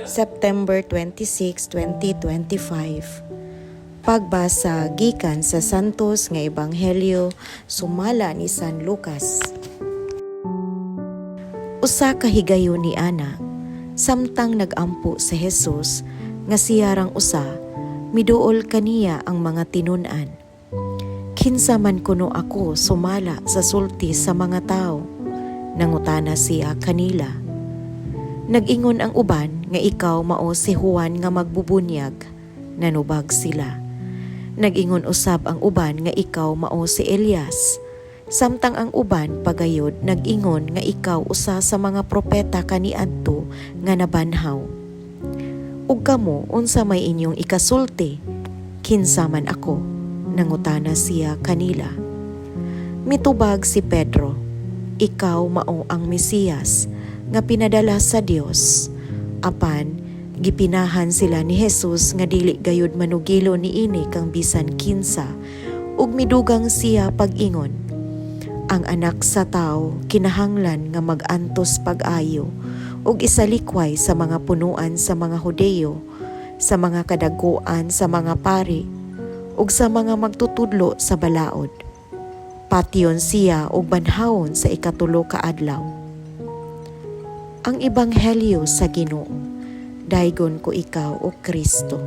September 26, 2025. Pagbasa gikan sa Santos nga Ebanghelyo sumala ni San Lucas. Usa ka higayon ni ana, samtang nagampo si Jesus nga siyarang usa, miduol kaniya ang mga tinun-an. "Kinsa man kuno ako sumala sa sulti sa mga tao?" nangutana siya kanila. Nag-ingon ang uban nga ikaw mao si Juan nga magbubunyag. Nanubag sila. Nag-ingon usab ang uban nga ikaw mao si Elias. Samtang ang uban pagayod nag-ingon nga ikaw usa sa mga propeta kaniadto nga nabanhaw. "Ug kamo, unsa may inyong ikasulti? Kinsa man ako?" nangutana siya kanila. Mitubag si Pedro, "Ikaw mao ang Mesiyas nga pinadala sa Dios." Apan gipinahan sila ni Jesus nga dili gayud manugilo niini kang bisan kinsa, ug midugang siya pag-ingon, "Ang Anak sa Tawo kinahanglan nga mag-antos pag-ayo ug isalikway sa mga punuan sa mga Hudeyo, sa mga kadaguan sa mga pari ug sa mga magtutudlo sa balaod. Patyon siya ug banhawon sa ikatulo ka adlaw." Ang Ebanghelyo sa Ginoo. Daygon ko ikaw, o Kristo.